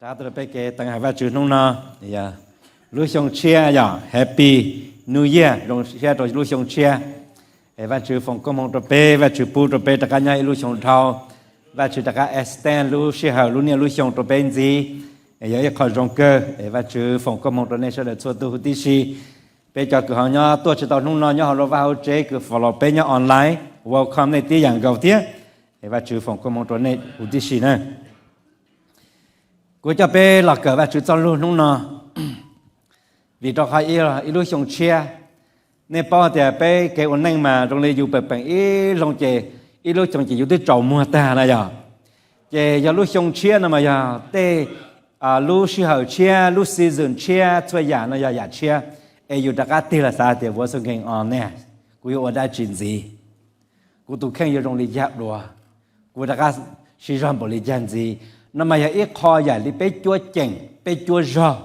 Rov qab tuaj rau peb kev teev hawm Vajtswv hnub no, lub xyoo tshiab yog Happy New Year, zoo siab rau lub xyoo tshiab. Es Vajtswv foom koob hmoov rau peb, Vajtswv pub rau peb rov qab nyob ib lub xyoo dhau. Vajtswv rov qab extend lub sij hawm lub niaj lub xyoo rau peb ntxiv. Es yog ib qho zoo kawg, es Vajtswv foom koob hmoov rau nej sawv daws txhua tus huv tib si. Peb cov kws ho nyob tuaj tsis tau hnub no nyob hauv lub vaj hauv tsev kws follow peb nyob online, welcome nej tib yam nkaus thiab. Es Vajtswv foom koob hmoov rau nej huv tib si na. Kuv coj peb los kawm Vajtswv txoj lug hnub no, vim rau qhov ib lub xyoo tshiab, nej paub tias peb kev ua neej mas zoo li yus peem peem ib loo ces ib lub xyoo ces yus twb tsaus muag tag na yog. Ces yog lub xyoo tshiab no mas yog tej lub sij hawm tshiab, lub season tshiab, txhua yam no yog yam tshiab, es yus rov qab tig los xav tias vuav xu nkees o ne, kuv yuav ua dab tsi ntxiv? Kuv tus kheej yuav zoo li cas dua? Kuv rov qab siv zog npaum li cas ntxiv? No mas yog ib qho yam li peb cuab ceem, peb cuab zog.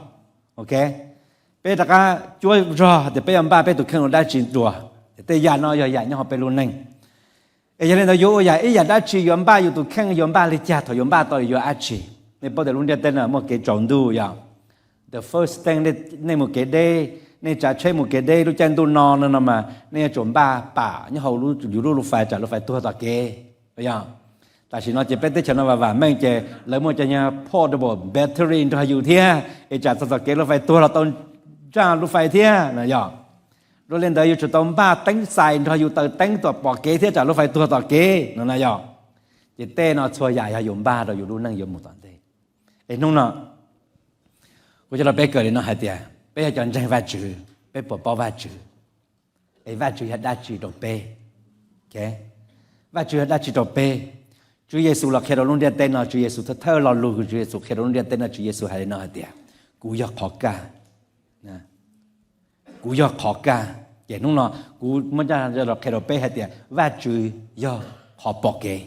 Ok, peb rov qab cuab zog tias peb yuav npaj peb tus kheej ua dab tsi dua. Tej yam no yog yam nyob hauv peb lub neej. Es yog li ntawd yuav ua yam ib yam dab tsi, yuav npaj yus tus kheej yuav npaj li cas thaum yuav npaj tau yuav dab tsi? Nej paub tias lub ntiaj teb no muaj kev tsaus ntuj yog the first thing, nej mus kev deb, nej tsav tsheb mus kev deb lub caij ntuj no no no mas nej yuav tsum npaj pam nyob hauv yus lub lub fais tsam lub fais tuag tom kev. Yog tam sim no ces peb teb chaws no vam vam meej ces lawv muaj cov nyuag portable battery nrog yus thiab, es tsam txog tom kev lub fais tuag los tau ntsaj lub fais thiab no yog. Dua li ntawd yus tsum tau npaj teeb xais nrog yus taws teeb tom pom kev thiab tsam lub fais tuag tom kev no na yog. Ces tej no txhua yam yog yus npaj rau yus lub neej yuav mus tom ntej. Es hnub no kuv coj los peb kawm li no hais tias peb yog cov ntseeg Vajtswv, peb puas paub Vajtswv? Es Vajtswv yog dab tsi rau peb? Vajtswv yog dab tsi rau peb? Tswv Yexus los qhia rau lub ntiaj teb no, Tswv Yexus thawj thawj lo lus Tswv Yexus qhia rau lub ntiaj teb no, Tswv Yexus hais li no hais tias, kuv yog qhov kaj. Kuv yog qhov kaj. Ces hnub no kuv muab coj los qhia rau peb hais tias Vajtswv yog qhov pom kev.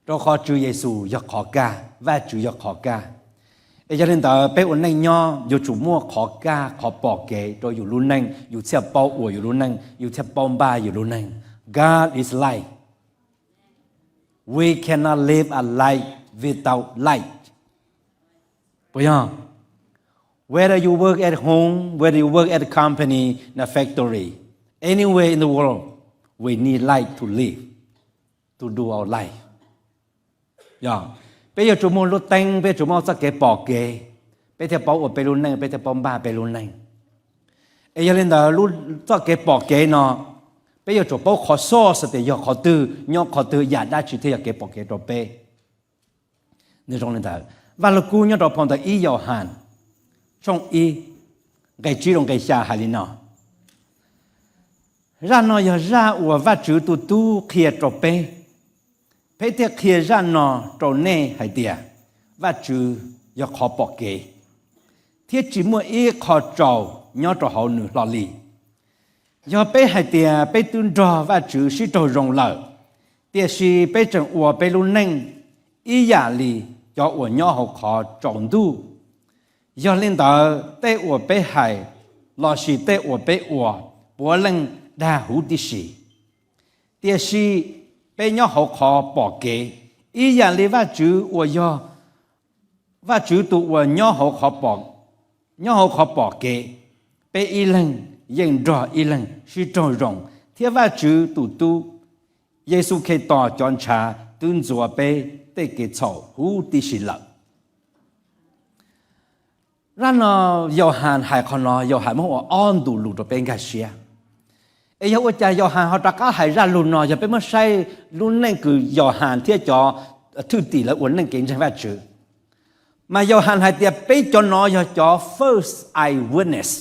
Rau qhov Tswv Yexus yog qhov kaj, Vajtswv yog qhov kaj. Es yog li ntawd peb ua neej nyob yuav tsum muaj qhov kaj qhov pom kev rau yus lub neej, yus thiaj paub ua yus lub neej, yus thiaj paub npaj yus lub neej. God is light. We cannot live a life without light. Puas yog? Whether you work at home, whether you work at a company, in a factory, anywhere in the world, we need light to live, to do our life. Yog, peb yuav tsum muaj lub teeb, peb yuav tsum muaj txoj kev pom kev, peb thiaj paub ua peb lub neej, peb thiaj paub npaj peb lub neej. Es yog li ntawd lub txoj kev pom kev no, peb yuav tsum paub qhov source tias yog qhov twg, nyob qhov twg, yam dab tsi thiaj yog kev pom kev rau peb. Nws zoo li ntawd, Vaj Lug Kub nyob rau phau ntawv ib Yauhas tshooj ib nqe tsib rau nqe xya hais li no: Zaj no yog zaj uas Vajtswv tus Tub qhia rau peb. Peb thiaj qhia zaj no rau nej hais tias Vajtswv yog qhov pom kev, thiab tsis muaj ib qho tsaus nyob rau hauv nws hlo li. Yog peb hais tias peb twb nrog Vajtswv sib raug zoo lawm, tiam sis peb tseem ua peb lub neej ib yam li cov uas nyob hauv qhov tsaus ntuj, yog li ntawd tej uas peb hais lossis tej uas peb ua puav leej dag huv tib si. Tiam sis peb nyob hauv qhov pom kev, ib yam li Vajtswv uas yog Vajtswv tus uas nyob hauv qhov pom kev, peb ib leeg yeej nrog ib leeg sib raug zoo, thiab Vajtswv tus Tub, Yexus Khetos cov ntshav twb ntxuav peb tej kev txhaum huv tib si lawm. Zaj no Yauhas hais qhov no, Yauhas muab ua ob ntu lus rau peb nkag siab. Es yog ua cas Yauhas ho rov qab hais zaj lus no? Yog peb muab saib lub neej kws Yauhas thiab cov thwj tim lawv ua neej kev ntseeg Vajtswv, mas Yauhas hais tias peb cov no yog cov first eyewitness.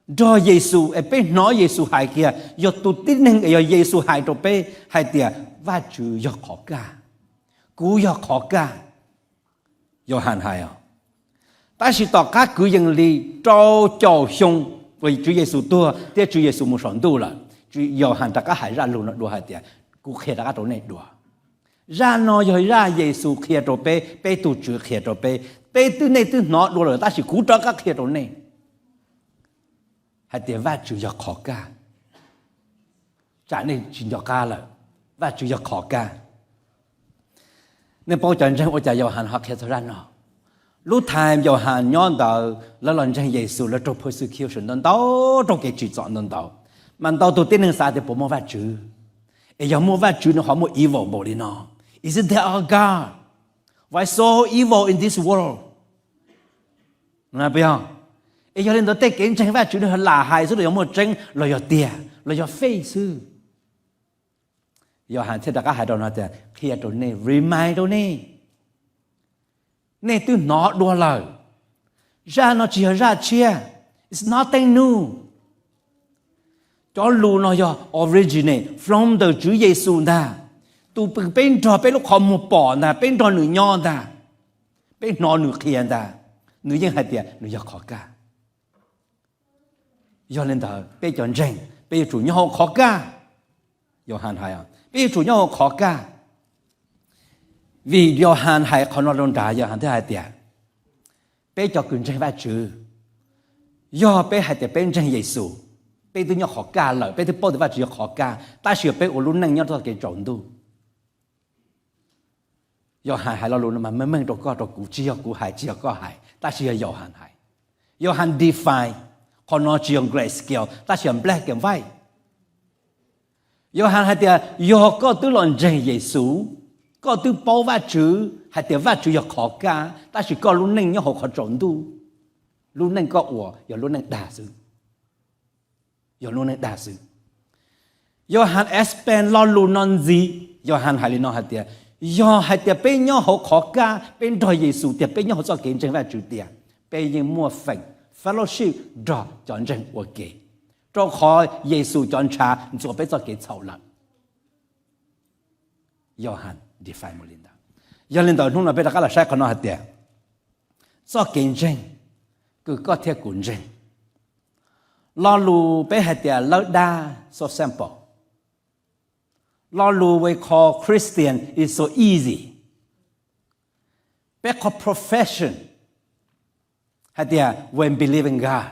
Nrog Yexus es peb hnov Yexus hais kiag, yog tus tib neeg es yog Yexus hais rau peb hais tias Vajtswv yog qhov kaj, kuv yog qhov kaj, Yauhas hais os. Tab sis tom qab kwv yees li rau caum xyoo uas Tswv Yexus tuag thiab Tswv Yexus mus saum ntuj lawm, Yauhas rov qab hais zaj lus no dua hais tias, kuv qhia rov qab rau nej dua. Zaj no yog zaj Yexus qhia rau peb, peb tus Tswv qhia rau peb, peb twb, nej twb hnov dua lawm tab sis kuv rov qab qhia rau nej hais tias Vajtswv yog qhov kaj. Tsam nej tsis nco qab lawm, Vajtswv yog qhov kaj. Nej paub cov ntseeg ua cas Yauhas ho qhia txog zaj no? Lub time Yauhas nyob ntawd lawv los ntseeg Yexus, lawv raug persecution ntau ntau, raug kev tsim txom ntau ntau, mas ntau tus tib neeg xav tias puas muaj Vajtswv, es yog muaj Vajtswv nws ho muaj evil npaum li no. Is it there a God? Why so evil in this world? Puas yog? Es yog li ntawd tej kev ntseeg Vajtswv no lam hais xwb los yog muaj tseeb los yog tiag los yog fake xwb? Yauhas thiaj rov qab hais rau no tias, qhia rau nej, remind rau nej, nej twb hnov dua lawm. Zaj no tsis yog zaj tshiab, it's nothing new. Cov lus no yog originate from ntawm Tswv Yexus ntag. Tus peb nrog peb lub qhov muag pom ntag, peb nrog nws nyob ntag, peb hnov nws qhia ntag, nws yeej hais tias nws yog qhov kaj. Yog li ntawd peb cov ntseeg peb yuav tsum nyob hauv qhov kaj. Yauhas hais, peb yuav tsum nyob hauv qhov kaj. Vim Yauhas hais qhov no rau nrad, Yauhas thiaj hais tias, peb cov kws ntseeg Vajtswv, yog peb hais tias peb ntseeg Yexus, peb twb nyob qhov kaj lawm, peb twb paub tias Vajtswv yog qhov kaj, tab sis yog peb ua lub neej nyob txoj kev tsaus ntuj. Yauhas hais lo lus no mas meej meej rau koj rau kuv, tsis yog kuv hais, tsis yog koj hais, tab sis yog Yauhas hais. Yauhas define, qhov no tsis yog grayscale tab sis yog black and white. Yauhas hais tias yog koj twb los ntseeg Yexus, koj twb paub Vajtswv hais tias Vajtswv yog qhov kaj, tab sis koj lub neej nyob hauv qhov tsaus ntuj, lub neej koj ua yog lub neej dag xwb, yog lub neej dag xwb. Yauhas expand lo lus no ntxiv, Yauhas hais li no hais tias, yog hais tias peb nyob hauv qhov kaj, peb nrog Yexus tiag, peb nyob hauv txoj kev ntseeg Vajtswv tiag, peb yeej muaj feem fellowship nrog cov ntseeg ua ke, rau qhov Yexus cov ntshav ntxuav peb txoj kev txhaum lawm. Yauhas define li ntawd. Yog li ntawd hnub no peb rov qab los saib qhov no hais tias, txoj kev ntseeg kws koj thiab kuv ntseeg. Lo lus peb hais tias lawb dab, so simple. Lo lus we call Christian is so easy. Peb qhov profession hais tias we believe in God,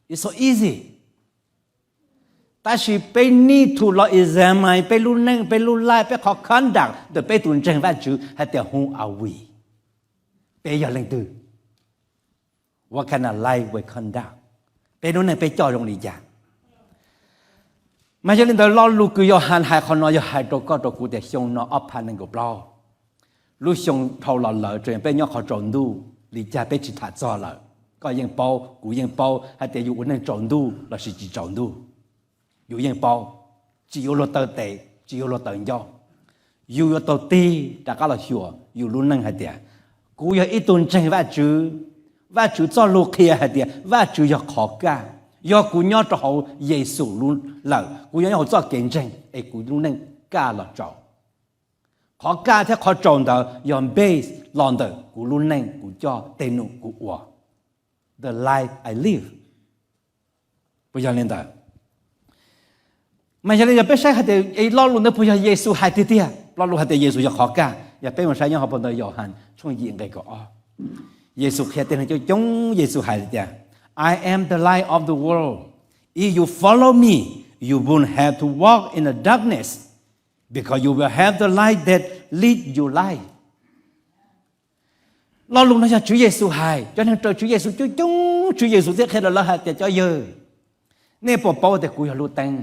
it's so easy. Tab sis peb need to los examine peb lub neej, peb lub life, peb qhov conduct ntawm peb tus ntseeg Vajtswv hais tias who are we? Peb yog leej twg? What kind of life we conduct? Peb lub neej peb coj zoo li cas? Mas yog li ntawd lo lus kws Yauhas hais qhov no yog hais rau koj rau kuv tias xyoo no ob phav nees nkaum plaub, lub xyoo dhau los lawm tseem peb nyob qhov tsaus ntuj li cas peb tsis tham txog lawm. Koj yeej paub, kuv yeej paub hais tias yus ua neej tsaus ntuj lossis tsis tsaus ntuj, yus yeej paub. Tsis yuav luag taw tes, tsis yuav luag taw ncauj, yus yuav tau tig rov qab los xyuas yus lub neej hais tias, kuv yog ib tug ntseeg Vajtswv, Vajtswv txoj lus qhia hais tias Vajtswv yog qhov kaj, yog kuv nyob rau hauv Yexus lawm, kuv yog nyob hauv txoj kev ntseeg es kuv lub neej kaj los tsaus. Qhov kaj thiab qhov tsaus ntawd yog base los ntawm kuv lub neej, kuv coj tej num kuv ua, the life I live. Puas yog li ntawd? Mas yog li ntawd peb saib hais tias lo lus ntawd puas yog Yexus hais tiag tiag? Lo lus hais tias Yexus yog qhov kaj, yog peb mus saib nyob hauv phau ntawv Yauhas tshooj yim nqe kaum ob, Yexus qhia tej neeg coob coob, Yexus hais tias, I am the light of the world. If you follow me, you won't have to walk in the darkness, because you will have the light that lead your life. Lo lus no yog Tswv Yexus hais. Cov neeg raws Tswv Yexus coob coob, Tswv Yexus thiaj qhia rau lawv hais tias, cov yawg, nej puas paub tias kuv yog lub teeb,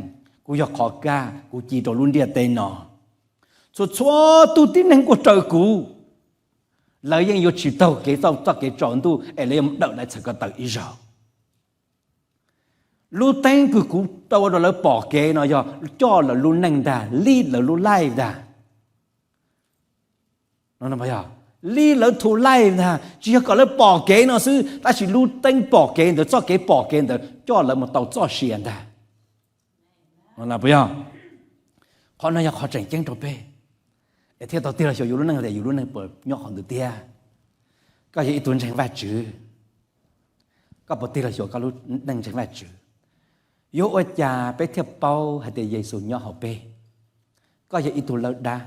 kuv yog qhov kaj, kuv ci rau lub ntiaj teb no. Txhua txhua tug tib neeg uas raws kuv, lawv yeej yuav tsis taug kev txoj, txoj kev tsaus ntuj es lawv yuav mus dawm lawv txhais ko taw ib zaug. Lub teeb kws kuv tau ua rau lawv pom kev no yog coj lawv lub neej ntag, lead lawv lub life ntag. Lead lawv to life ntag, tsis yog kom lawv pom kev no xwb, tab sis lub teeb pom kev ntawd, txoj kev pom kev ntawd coj lawv mus tau txoj sia ntag. Puas yog? Qhov no yog qhov tseem ceeb rau peb, es thiaj tau tig los xyuas yus lub neej tias yus lub neej puas nyob qhov ntawd tiag. Koj yog ib tug ntseeg Vajtswv, koj puas tig los xyuas koj lub neej ntseeg Vajtswv? Yuav ua cas peb thiaj paub hais tias Yexus nyob hauv peb? Koj yog ib tug lawb dab,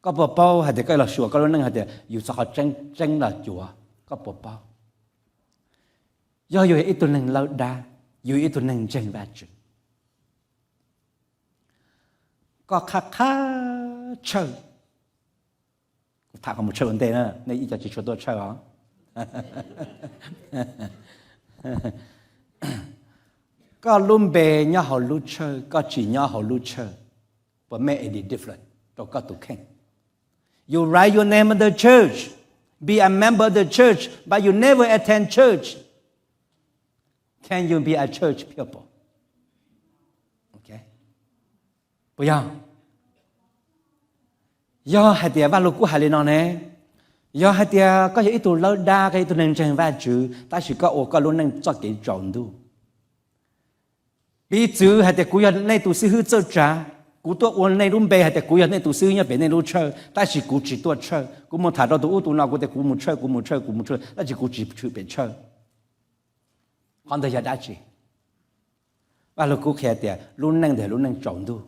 koj puas paub hais tias koj los xyuas koj lub neej hais tias yus txog qhov tseeb tseeb los cuav? Koj puas paub? Yog yus yog ib tug neeg lawb dab, yus yog ib tug neeg ntseeg Vajtswv, koj qhab qhab tshawj. Kuv tham qhov mus tshawj ua ntej na, nej ib co tsis tshua tuaj tshawj os. Koj lub npe nyob hauv lub church, koj tsis nyob hauv lub church, puas make any difference rau koj tus kheej? You write your name in the church, be a member of the church, but you never attend church. Can you be a church people? Okay. Puas yog? Yog hais tias Vaj Lug Kub hais li no ne, yog hais tias koj yog ib tug lawb dab, koj yog ib tug neeg ntseeg Vajtswv, tab sis koj ua koj lub neej txoj kev tsaus ntuj. Piv txwv hais tias kuv yog nej tus xib hwb txawj tsav, kuv tuaj ua nej lub npe hais tias kuv yog nej tus xib hwb nyob pem nej lub church, tab sis kuv tsis tuaj church. Kuv mus tham rau tus ub tus no, kuv tias kuv mus church, kuv mus church, kuv mus church, tab sis kuv tsis tshwm pem church. Qhov ntawd yog dab tsi? Vaj Lug Kub qhia tias lub neej ntawd yog lub neej tsaus ntuj.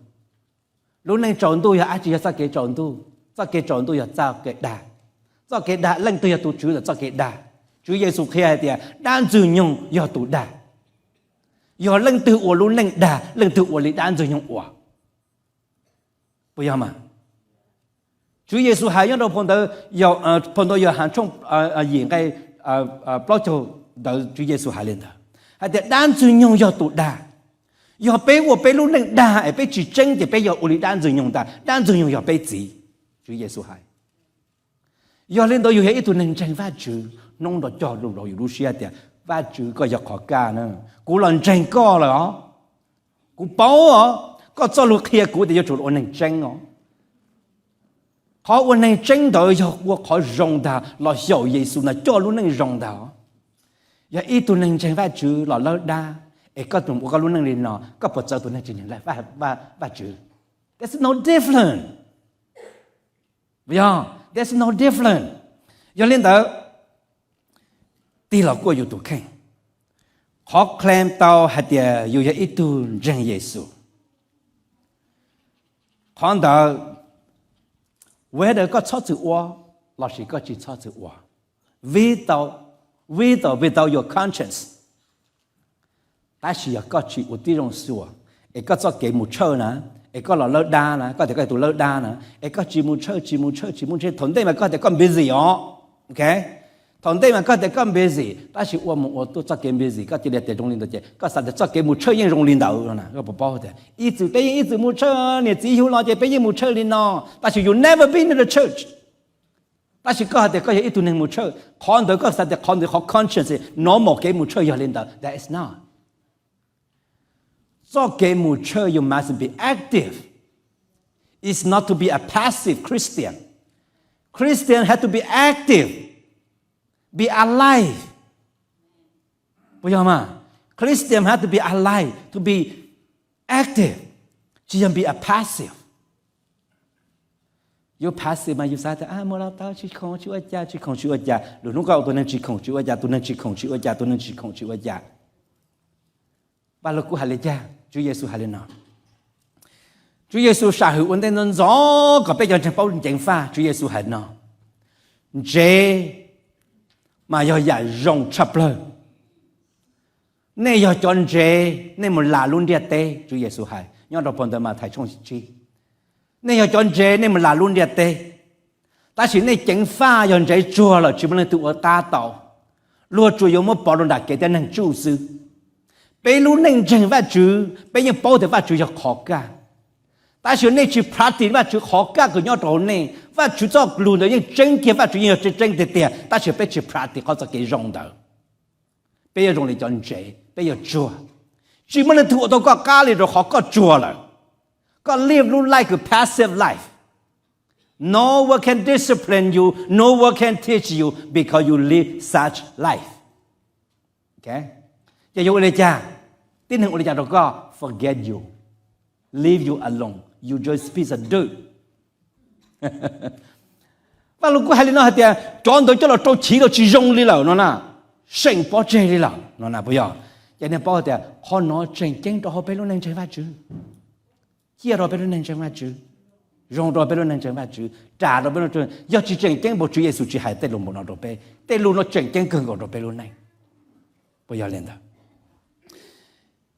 Lub neej tsaus ntuj yog dab tsi? Yog txoj kev tsaus ntuj. Txoj kev tsaus ntuj yog txoj kev dag. Txoj kev dag, leej twg yog tus tswv ntawm txoj kev dag? Tswv Yexus qhia hais tias dab Ntxwg Nyoog yog tus dag. Yog leej twg ua lub neej dag, leej twg ua li dab Ntxwg Nyoog ua. Puas yog mas? Tswv Yexus hais nyob rau phau ntawv, phau ntawv Yauhas tshooj yim nqe plaub caug ntawd, Tswv Yexus hais li ntawd, hais tias dab Ntxwg Nyoog yog tus dag. Yog peb ua peb lub neej dag es peb tsis tseeb ces peb yog ua li dab Ntxwg Nyoog ntag, dab Ntxwg Nyoog yog peb txiv. Tswv Yexus hais. Yog li ntawd yus yog ib tug neeg ntseeg Vajtswv, hnub no cog lus rau yus lub siab tias, Vajtswv, koj yog qhov kaj na, kuv los ntseeg koj lawm os, kuv paub os, koj txoj lus qhia kuv tias yuav tsum ua neeg tseeb os. Qhov ua neeg tseeb ntawd yog ua qhov zoo ntag, los xyaum Yexus ntag, coj lub neej zoo ntag. Yog ib tug neeg ntseeg Vajtswv los lawb dab, es koj mus ua koj lub neej li no, koj puas txawv tus neeg tsis ntseeg Vajtswv? There's no difference. Yog, there's no difference. Yog li ntawd, tig los kuaj yus tus kheej. Qhov claim tau hais tias yus yog ib tug ntseeg Yexus, qhov ntawd, whether koj txhob txwm ua lossis koj tsis txhob txwm ua, with or without your conscience, tab sis yog koj tsis ua tib zoo xyuas, es koj txoj kev mus church na, es koj los lawb dab na, koj tias koj yog tus lawb dab na, es koj tsis mus church, tsis mus church, tsis mus church, thaum ntej mas koj tias koj busy os, ok, thaum ntej mas koj tias koj busy, tab sis ua mus ua tuaj txoj kev busy koj cia li tias zoo li ntawd ces koj xav tias txoj kev mus church yeej zoo li ntawd no na. Koj puas paub tias ib txwm peb yeej ib txwm mus church, niam txiv hu los ces peb yeej mus church li no, tab sis you never been to the church. Tab sis koj hais tias koj yog ib tug neeg mus church, qhov ntawd koj xav tias qhov ntawd qhov conscience, normal kev mus church yog li ntawd. That is not. Txoj kev mus church, you must be active. It's not to be a passive Christian. Christian have to be active, be alive. Puas yog mas? Christian have to be alive, to be active, tsis yog be a passive. Yus passive mas yus xav tias, a, mus los tau, tsis khoom tsis ua cas, tsis khoom tsis ua cas. Lwm hnub koj ua tus neeg tsis khoom tsis ua cas, tus neeg tsis khoom tsis ua cas, tus neeg tsis khoom tsis ua cas. Vaj Lug Kub hais li cas? Tswv Yexus hais li no. Tswv Yexus sam hwm ua ntej ntxov ntxov kom peb cov ntseeg paub ceev faj, Tswv Yexus hais no, ntsev mas yog yam zoo tshaj plawg. Nej yog cov ntsev, nej mus las lub ntiaj teb, Tswv Yexus hais nyob rau phau ntawv Mathais tshooj tsib. Nej yog cov ntsev, nej mus las lub ntiaj teb, tab sis nej ceev faj yog ntsev tsuag lawm tsis muaj leej twg ua qab tau, luag tsuas yuav muab pov rau nram kev thiab neeg tsuj xwb. Peb lub neej ntseeg Vajtswv peb yeej paub tias Vajtswv yog qhov kaj, tab sis nej tsis practice Vajtswv qhov kaj kws nyob rau hauv nej. Vajtswv txoj lus ntawd yeej tseeb kiag, Vajtswv yeej yog tseeb tseeb tiag tiag, tab sis peb tsis practice qhov txoj kev zoo ntawd. Peb yuav zoo li cov ntsev, peb yuav tsuag. Tsis muaj leej twg ua tau koj qab li rau qhov koj tsuag lawm. Koj live lub life kws passive life. No one can discipline you, no one can teach you because you live such life. Ces yog ua li cas? Tib neeg ua li cas rau koj? Forget you, leave you alone, you just piece of dirt. Vaj Lug Kub hais li no hais tias cov ntawd coj los rau chiv los tsis zoo li lawm no na, seem pov tseg li lawm no na, puas yog? Ces nej paub tias qhov no tseem ceeb rau hauv peb lub neej ntseeg Vajtswv, ciaj rau peb lub neej ntseeg Vajtswv, zoo rau peb lub neej ntseeg Vajtswv, ras rau peb lub neej. Yog tsis tseem ceeb npaum Tswv Yexus tsis hais tej lus npaum no rau peb. Tej lus no tseem ceeb kawg nkaus rau peb lub neej. Puas yog li ntawd?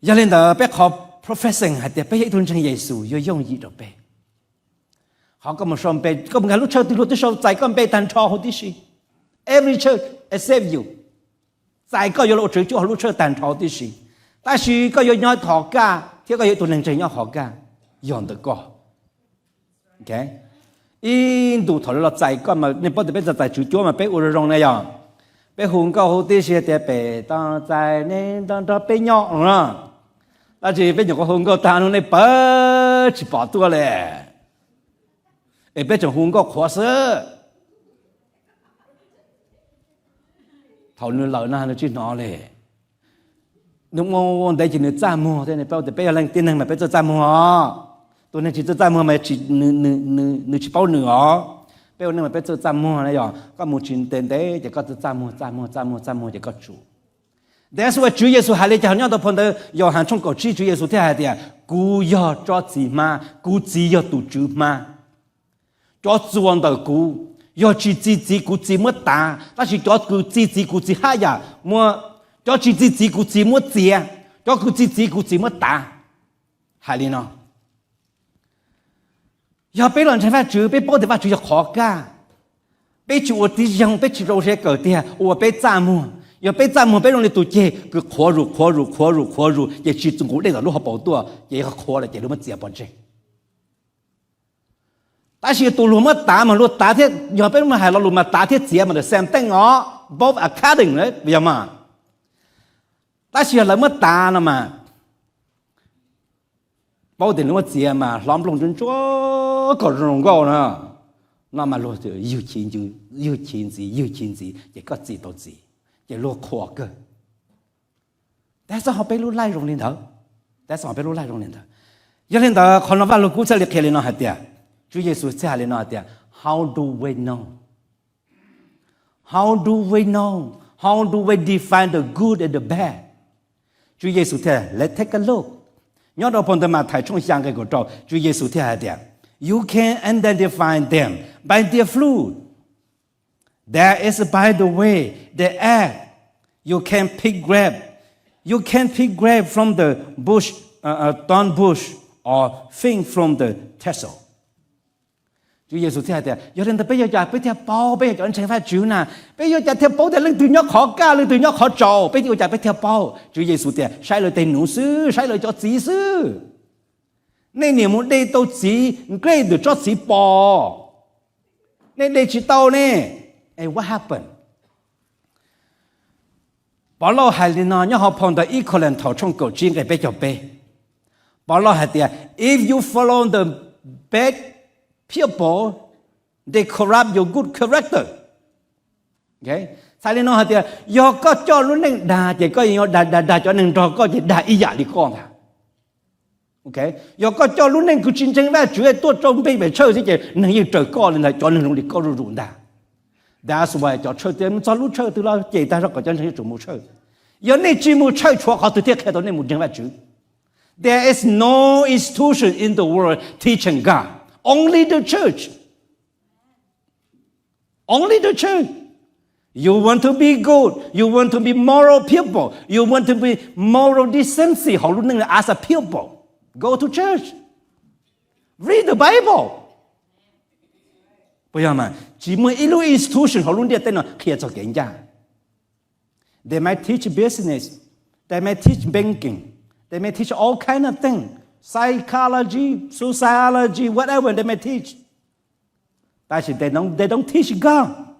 Yog li ntawd peb qhov profession hais tias peb yog ib tug ntseeg Yexus yuav yooj yim rau peb. Qhov koj mus sau npe, koj mus nkag lub chaw twg luag twb sau txais koj npe tag nrho huv tib si. Every church accept you. Txais koj yuav los ua tswv cuab hauv lub church tag nrho tib si, tab sis koj yuav nyob hauv kaj thiab koj yuav ib tug neeg ntseeg nyob hauv kaj, yog ntawm koj. Ib ntus thaum lawv los txais koj mas nej paub tias peb txais tswv cuab mas peb ua zoo zoo ne yog, peb hu nkauj hu tib si tias pem tau txais nej nrog peb nyob no. Tab sis peb nyuam qhuav hu nkauj tag no nej pawg tsis pom tuaj li, es peb tseem hu nkauj qhuav xwb. Thaum nws lawm no nws tsis hnov li. Nws ua ntev ces nws txaj muag thiab, nws paub tias peb yog leej tib neeg mas peb txawj txaj muag os. Tus neeg tsis txawj txaj muag mas nws tsis paub nws os. Peb ua neej mas peb txawj txaj muag na, yog koj mus tsis ntev ntev ces koj txawj txaj muag, txaj muag, txaj muag, txaj muag ces koj tsum. That's why Tswv Yexus hais li cas nyob rau phau ntawv Yauhas tshooj kaum tsib, Tswv Yexus thiaj hais tias, kuv yog tsob txiv hmab, kuv txiv yog tus tswv hmab. Cov txuas ntawm kuv, yog tsis txi txiv kuv txiv muab tav, tab sis cov kws txi txiv kuv txiv haj yam muab, cov tsis txi txiv kuv txiv muab txiav, cov kws txi txiv kuv txiv muab tav. Hais li no, yog peb los ntseeg Vajtswv peb paub tias Vajtswv yog qhov kaj, peb tsis ua tib zoo, peb tsis rau siab kawm tiag, ua peb txaj muag. Yog peb txaj muag peb zoo li tus ceg kws qhuav zus qhuav zus qhuav zus qhuav zus ces tsis txus nqus dej tom lub hauv paus tuaj ces yog qhuav lawm ces luag muab txiav pov tseg. Tab sis tus luag muab tav mas luag tav thiab, yog peb muab hais lo lus mas tav thiab txiav mas the same thing os, both are cutting, yog mas. Tab sis yog lawv muab tav no mas, paub tias nws muab txiav mas hlob nplooj ntsuab ntsuab kom zoo zoo nkauj no, no mas luag ywg chiv ntxiv, ywg chiv ntxiv, ywg chiv ntxiv ces koj txi tau txiv, ces luag qhuas kawg. Tab sis ho peb lub life zoo li ntawd, tab sis ho peb lub life zoo li ntawd. Yog li ntawd qhov no Vaj Lug Kub thiaj li qhia li no hais tias, Tswv Yexus thiaj hais li no hais tias, how do we know? How do we know? How do we define the good and the bad? Tswv Yexus thiaj, let's take a look. Nyob rau phau ntawv Mathais tshooj xya nqe kaum rau, Tswv Yexus thiaj hais tias, you can identify them by their fruit. That is by the way they act. You can pick grape. You can pick grape from the bush, uh, uh, thorn bush, or fig from the thistle. Tswv Yexus thiaj hais tias, yog li ntawd peb yuav cas peb thiaj paub, peb yog cov ntseeg Vajtswv na, peb yuav cas thiaj paub tias leej twg nyob qhov kaj leej twg nyob qhov tsaus, peb yuav cas peb thiaj paub? Tswv Yexus tias, saib lawv tej nuv xwb, saib lawv cov txiv xwb. Nej niam mus de tau txiv nkrej ntawm tsob txiv pos, nej de tsis tau ne. What happened? Pov Lauj hais li no nyob hauv phau ntawv Ib Kolinthus tshooj kaum tsib nqe peb caug peb. Pov Lauj hais tias, if you follow the bad people, they corrupt your good character. Txhais li no hais tias yog koj coj lub neej dag ces koj yuav dag dag dag cov neeg nrog koj ces dag ib yam li koj ntag. Yog koj coj lub neej kws tsis ntseeg Vajtswv tuaj rau peb pem church xwb ces neeg yeej raws koj li ntag, cov neeg zoo li koj zuj zus ntag. That's why cov church tias txog lub church twg los cem tag zog kom cov ntseeg yuav tsum mus church. Yog nej tsis mus church tshuav qhov twg thiaj qhia tau nej mus ntseeg Vajtswv? There is no institution in the world teaching God. Only the church. Only the church. You want to be good, you want to be moral people, you want to be moral decency hauv lub neej as a people, go to church. Read the Bible. Puas yog mas? Tsis muaj ib lub institution hauv lub ntiaj teb no qhia txog kev ncaj. They might teach business, they might teach banking, they might teach all kind of things, psychology, sociology, whatever they might teach. Tab sis they don't, they don't teach God.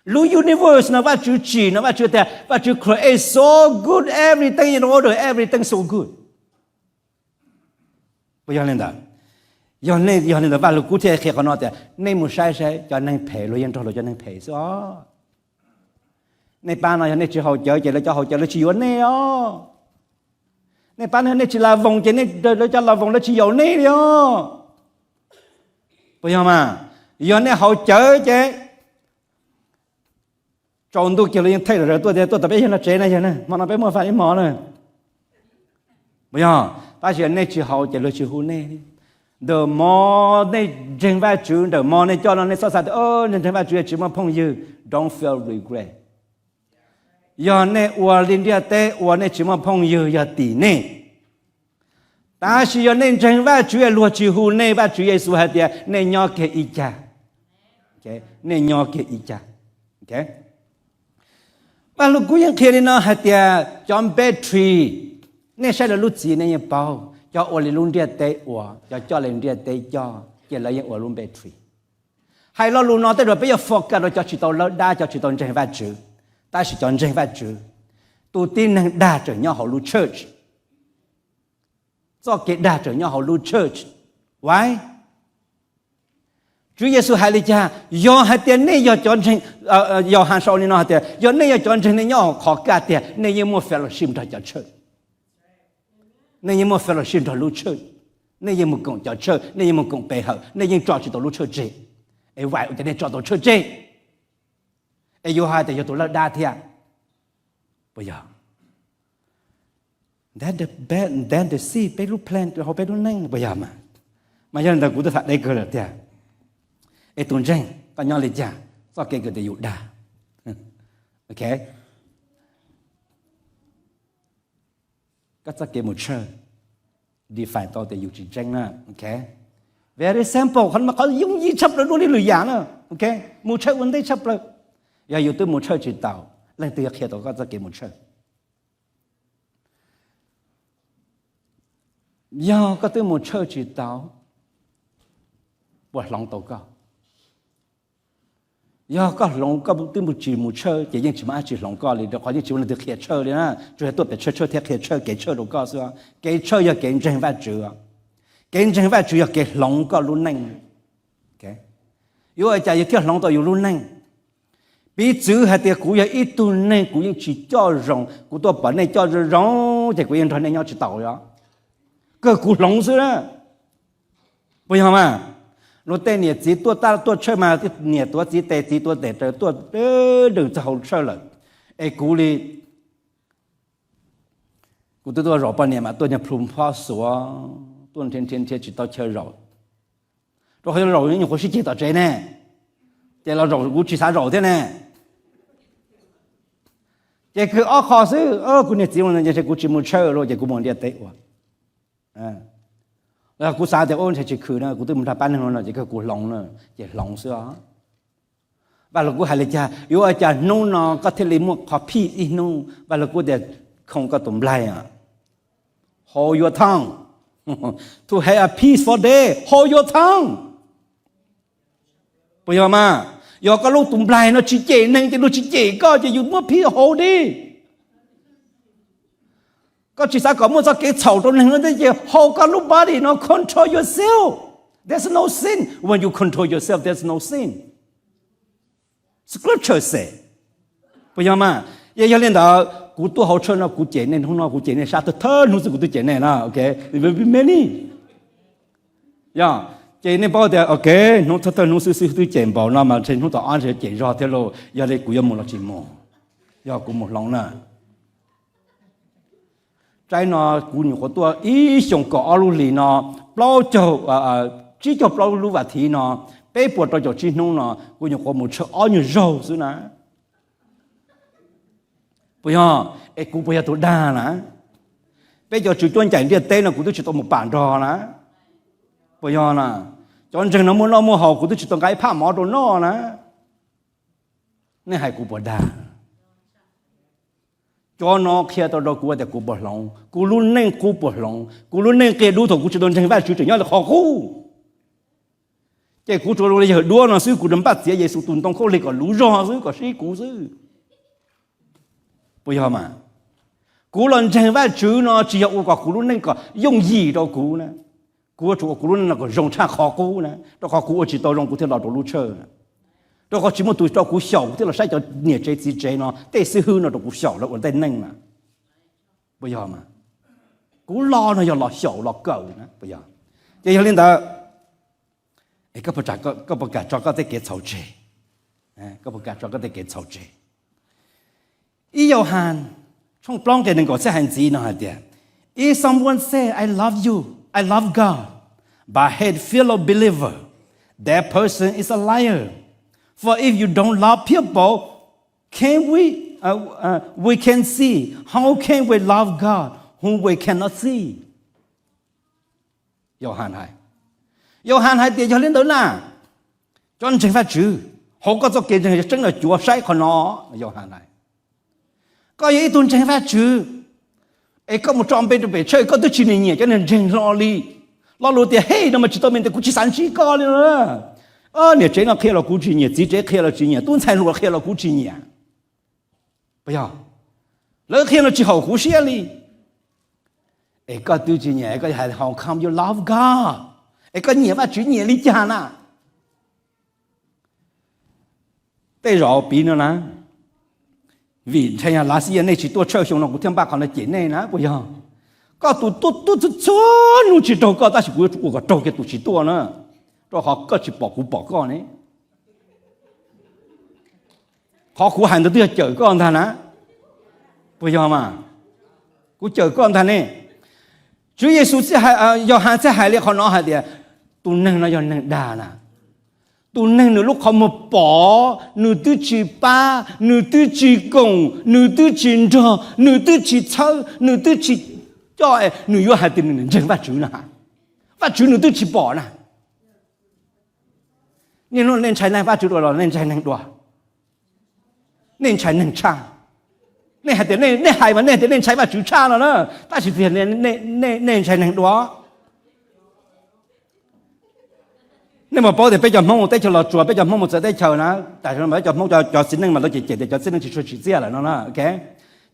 Lub universe no Vajtswv tsim no, Vajtswv tias Vajtswv create so good, everything in order, everything so good. Puas yog li ntawd? Yog nej, yog li ntawd Vaj Lug Kub thiaj qhia qhov no tias nej mus saib saib cov neeg phem luag yeej nrog luag cov neeg phem xwb os. Nej pab no yog nej tsis haus cawv ces lawv cov haus cawv lawv tsis yuav nej os. Nej pab no yog nej tsis la voos ces nej, lawv cov la voos lawv tsis yaum nej li os. Puas yog mas? Yog nej haus cawv ces tsaus ntuj kiag luag yeej thaij lawm tuaj tias tuaj tom peb yawg no tsev na, yawg na, hmo no peb muaj faj ib hmo na. Puas yog? Tab sis yog nej tsis haus ces luag tsis hu nej. Ntawm mo nej ntseeg Vajtswv, ntawm mo nej coj no nej txhob xav tias nej ntseeg Vajtswv tsis muaj phooj ywg. Don't feel regret. Yog nej ua li ntiaj teb ua nej tsis muaj phooj ywg yog tim nej. Tab sis yog nej ntseeg Vajtswv luag tsis hu nej, Vajtswv Yexus hais tias nej nyob kiag ib cag. Nej nyob kiag ib cag. Vaj Lug Kub yeej qhia li no hais tias cov battery, nej saib lawv lub txiv nej yeej paub, cov ua li lub ntiaj teb ua, cov coj li ntiaj teb coj, ces lawv yeej ua lub battery. Hais lo lus no tej zaum peb yuav focus rau cov tsis tau lawb dab, cov tsis tau ntseeg Vajtswv. Tab sis cov ntseeg Vajtswv, tus tib neeg dag tseem nyob hauv lub church. Txoj kev dag tseem nyob hauv lub church. Why? Tswv Yexus hais li cas? Yog hais tias nej yog cov ntseeg, Yauhas sau li no hais tias yog nej yog cov ntseeg, nej nyob hauv qhov kaj tiag, nej yeej muaj fellowship nrog cov church. Nej yeej muaj fellowship nrog lub church. Nej yeej mus koom cov church, nej yeej mus koom pe hawm, nej yeej tso tsis tau lub church tseg. Es why ua cas nej tso tau church tseg? Es yuav hais tias yog tus lawb dab thiab, puas yog? That the seed, peb lub plant hauv peb lub neej, puas yog mas? Mas yog li ntawd kuv twb tham deb kawg lawm tiag. Es tus ntseeg, koj nyob li cas? Txoj kev kws tias yus dag. Ok, koj txoj kev mus church define tau tias yus tsis ntseeg na. Ok, very simple, qhov no qhov yooj yim tshaj plaws dua li lwm yam na. Ok, mus church ua ntej tshaj plaws. Yog yus twb mus church tsis tau, leej twg yuav qhia tau koj txoj kev mus church? Yog koj twb mus church tsis tau, puas hloov tau koj? Yog koj hloov, koj twb mus tsis mus church ces yeej tsis muaj dab tsi hloov koj li, rau qhov yeej tsis muaj leej twg qhia church li na, tsuas yog tuaj pem church thiab qhia church, kev church rau koj xwb. Kev church yog kev ntseeg Vajtswv. Kev ntseeg Vajtswv yog kev hloov koj lub neej. Yuav ua cas yus thiaj hloov tau yus lub neej? Piv txwv hais tias kuv yog ib tug neeg kuv yeej tsis coj zoo, kuv tuaj pom nej coj zoo zoo ces kuv yeej nrog nej nyob tsis taus li os. Kawg kuv hloov xwb na. Puas yog mas? Luag tej niam txiv tuaj tab tuaj church mas niam tuav txiv tes txiv tuav tes raws tuaj nws txog hauv church lawm. Es kuv li, kuv twb tuaj zaum poj niam mas tuaj nyuag plhu phob xuav, tuaj nrhiav nrhiav nrhiav tsis tau chaw zaum. Rau qhov zaum nyuam qhuav sib ceg tom tsev ne, ces los zaum kuv tsis xav zaum thiab ne. Ces khwv ob qho xwb, kuv niam txiv ua ntawd ces kuv tsis mus church lawm ces kuv mus ntiaj teb ua. Los kuv xav tias ua ntshe tsis khwv na, kuv twb mus nrog pab neeg no no ces kawg kuv hloov na, ces hloov xwb os. Vaj Lug Kub hais li cas? Yuav ua cas hnub no koj thiaj li muaj qhov peace ib hnub? Vaj Lug Kub tias, khoo koj tus nplaig, hold your tongue. To have a peaceful day, hold your tongue. Puas yog mas? Yog koj lub tus nplaig no tsis cem neeg ces luag tsis cem koj ces yus muaj peace hold it. Koj tsis xav kom muaj txoj kev txhaum rau neeg no thiab ces hold koj lub body no, control yourself. There's no sin. When you control yourself, there's no sin. Scripture says. Puas yog mas? Yog, yog li ntawd kuv tuaj hauv church no kuv cem nej hnub no, kuv cem nej sab thawj thawj hnub xwb kuv twb cem nej na, ok? It will be many. Yog, ces nej paub tias ok, hnub thawj thawj hnub xwb xwb twb cem npaum no mas ntshe hnub tom qab ntshe cem zog thiab lauj, yog li kuv yuav mus los tsis mus? Yog kuv mus hloov na. Tsaib no kuv nyuam qhuav tuaj ib xyoos kaum ob lub hlis no, plaub caug, tsib caug plaub lub vas thiv no, peb puas rau caum tsib hnub no kuv nyuam qhuav mus church ob nyuag zaug xwb na. Puas yog? Es kuv puas yog tus dag na? Peb cov tswv cuab ncaim ntiaj teb no kuv twb tsis tau mus pam nrog na. Puas yog na? Cov ntseeg no muaj noj muaj haus kuv twb tsis tau nqa ib phaj mov rau noj na. Nej hais kuv puas dag? Cov no qhia tau rau kuv tias kuv puas hloov, kuv lub neej qub puas hloov, kuv lub neej qia dub thaum kuv tsis tau ntseeg Vajtswv tseem nyob li qhov qub. Ces kuv tsuas zoo li yawg duab no xwb, kuv npaj txiav Yexus tus ntoo khaub lig kom luv zog xwb, kom sib kuv xwb. Puas yog mas? Kuv los ntseeg Vajtswv no tsis yog ua kom kuv lub neej kom yooj yim rau kuv na. Kuv yuav tsum ua kuv lub neej no kom zoo tshaj qhov qub na, rau qhov kuv ua tsis tau zoo kuv thiaj los rau lub church na. Rau qhov tsis muaj tus rau kuv xyaum, kuv thiaj los saib cov niam tsev txiv tsev no tej xib hwb no rau kuv xyaum lawv ua ntej neej na. Puas yog mas? Kuv los no yog los xyaum los kawm na, puas yog? Ces yog li ntawd, koj puas kam tso koj tej kev txhaum tseg? Koj puas kam tso koj tej kev txhaum tseg? Ib Yauhas tshooj plaub nqe nees nkaum txhiab hais ntxiv no hais tias, If someone say, I love you, I love God, but hate fellow believer, that person is a liar. For if you don't love people can we, uh, uh, we can see, how can we love God whom we cannot see? Yauhas hais, Yauhas hais tias yog li ntawd na, cov ntseeg Vajtswv, Qhov koj txoj kev ntseeg yog tseeb los cuav saib qhov no, Yauhas hais. Koj yog ib tug ntseeg Vajtswv, es koj mus tso npe rau pem tshawj, koj twb tsis nyiam cov neeg ntseeg hlo li. Lo lus tias hey no mas tsis tau me ntsis, kuv tsis xav ntsib koj li no. Niam tsev no qhia los kuv tsis nyiam, txiv tsev qhia los tsis nyiam, tub ntxhais hluas qhia los kuv tsis nyiam. Puas yog? Lawv qhia no tsis haum kuv siab li. Es koj twb tsis nyiam, koj hais how come you love God? Es koj nyiam Vajtswv nyiam li cas na? Tej zaum piv no na, vim ntshai yog lav xib yas nej tsis tuaj tshawj xyoo no kuv thiaj npaj qhov no cem nej na, puas yog? Koj tus tub tub txhua txhua hnub tsis raug koj, tab sis kuv yuav tsum ua kom raug kiag tus tsis tuaj na, rau qhov koj tsis pom kuv pom koj ne. Qhov kuv hais ntawd twb yog cawm koj ntag na, puas yog mas? Kuv cawm koj ntag ne. Tswv Yexus, Yauhas thiaj hais li qhov no hais tias, tus neeg no yog neeg dag na. Tus neeg nws lub qhov muag pom, nws twb tsis pab, nws twb tsis koom, nws twb tsis nrog, nws twb tsis txhawb, nws twb tsis coj, nws yuav hais tias nws ntseeg Vajtswv na. Vajtswv nws twb tsis pom na. Niaj hnub nej ntshai neeg Vajtswv dua los nej ntshai neeg dua? Nej ntshai neeg tshaj. Nej hais tias, nej hais mas nej tias nej ntshai Vajtswv tshaj no na, tab sis tiag nej ntshai neeg dua. Nej puas paub tias peb cov Hmoob mus teb chaws Los Tsuas, peb cov Hmoob mus txawv teb chaws na, tam sim no peb cov Hmoob cov txiv neej mas lawv cem cem tias cov txiv neej tsis tshua tsim txiaj lawm no na, ok?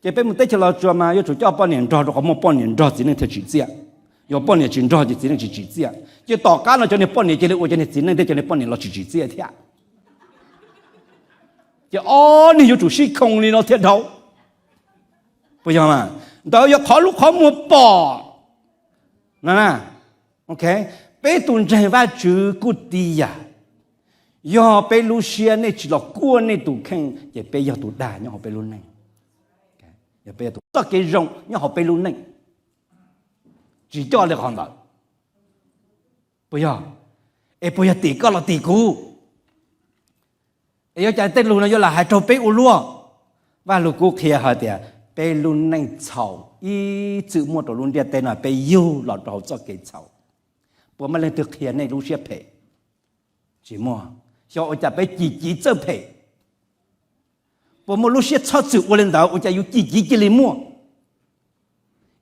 Ces peb mus teb chaws Los Tsuas mas yuav tsum coj poj niam nrog rau qhov muaj poj niam nrog txiv neej thiaj tsim txiaj. Yog poj niam tsis nrog ces txiv neej tsis tsim txiaj. Ces tom qab no cov niag poj niam cia li ua cov niag txiv neej thiab cov niag poj niam los tsis tsim txiaj thiab. Ces ob niag yuav tsum sib khoo li no thiaj dhau. Puas yog mas? Ntawd yog qhov lub qhov muag pom. Peb tus ntseeg Vajtswv kuj tib yam. Yog peb lub siab nej tsis los kuaj nej tus kheej ces peb yog tus dag nyob hauv peb lub neej. Yog peb yog tus txoj kev zoo nyob hauv peb lub neej. Tsis coj li qhov ntawd. Puas yog? Es puas yog tim koj los tim kuv? Es yuav cas tej lus no yuav lam hais raug peb ua luaj? Vaj Lug Kub qhia hais tias peb lub neej txhaum ib txwm muaj rau lub ntiaj teb no, peb yug los rau hauv txoj kev txhaum. Puas muaj leej twg qhia nej lub siab phem? Tsis muaj. Xyov ua cas peb cim civ txawj phem. Puas muaj lub siab txhob txwm ua li ntawd, ua cas yus cim civ cia li muaj?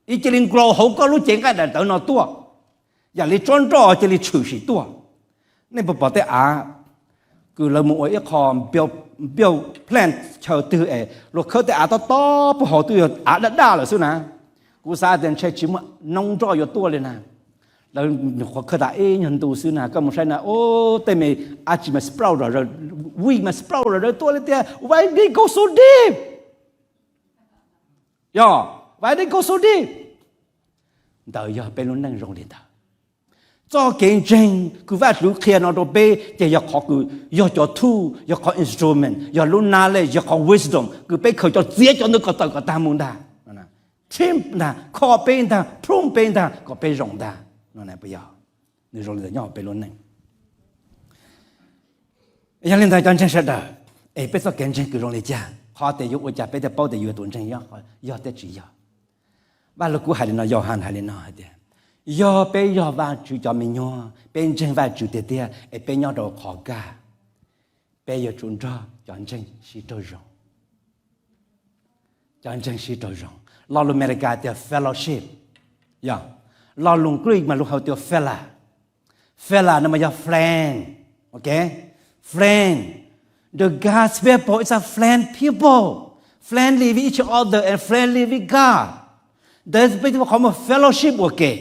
Ib cia li nkaus hauv koj lub cev nqaij daim tawv no tuaj, yam li tsob nroj cia li tshwm sim tuaj. Nej puas pom tej av kws lawv mus ua ib qho build plant chaw twg es luag khawb tej av tob tob puag hauv twb yog av daj daj lawm xwb na. Kuv xav tias ntshe tsis muaj noob nroj yuav tuaj li na. Lawv nyuam qhuav khawb tas ib nyuag ntu xwb na, koj mus saib na, ub, tej me, a, tsis mas sprout zom zaws, weed mas sprout zom zaws tuaj li tiag. Why they go so deep? Yog, why they go so deep? Ntawd yog peb lub neej zoo li ntawd. Txoj kev ntseeg kws Vajtswv qhia no rau peb ces yog qhov kws yog cov tools, yog qhov instrument, yog lub knowledge, yog qhov wisdom kws peb khaws coj txiav cov ntawd kom tawm kom tag mus ntag. Trim ntag, kho peb ntag, prune peb ntag kom peb zoo ntag. Nws zoo li ntawd nyob hauv peb lub neej. Yog li ntawd cov ntseeg sawv daws, es peb txoj kev ntseeg kws zoo li cas, qhov tias yuav ua cas peb thiaj paub tias yus tus ntseeg yog thiab tsis yog? Vaj Lug Kub hais li no, Yauhas hais li no hais tias, yog peb yog Vajtswv cov me nyuam, peb ntseeg Vajtswv tiag tiag es peb nyob rau qhov kaj, peb yuav tsum nrog cov ntseeg sib raug zoo. Cov ntseeg sib raug zoo. Lo lus Amelikas tias fellowship. Yog, lo lus Greek mas lus hais tias philia. Philia no mas yog friend. Ok, friend. The God's people is a friend people. Friendly with each other and friendly with God. Ntawd peb thiaj qhov muaj fellowship ua ke.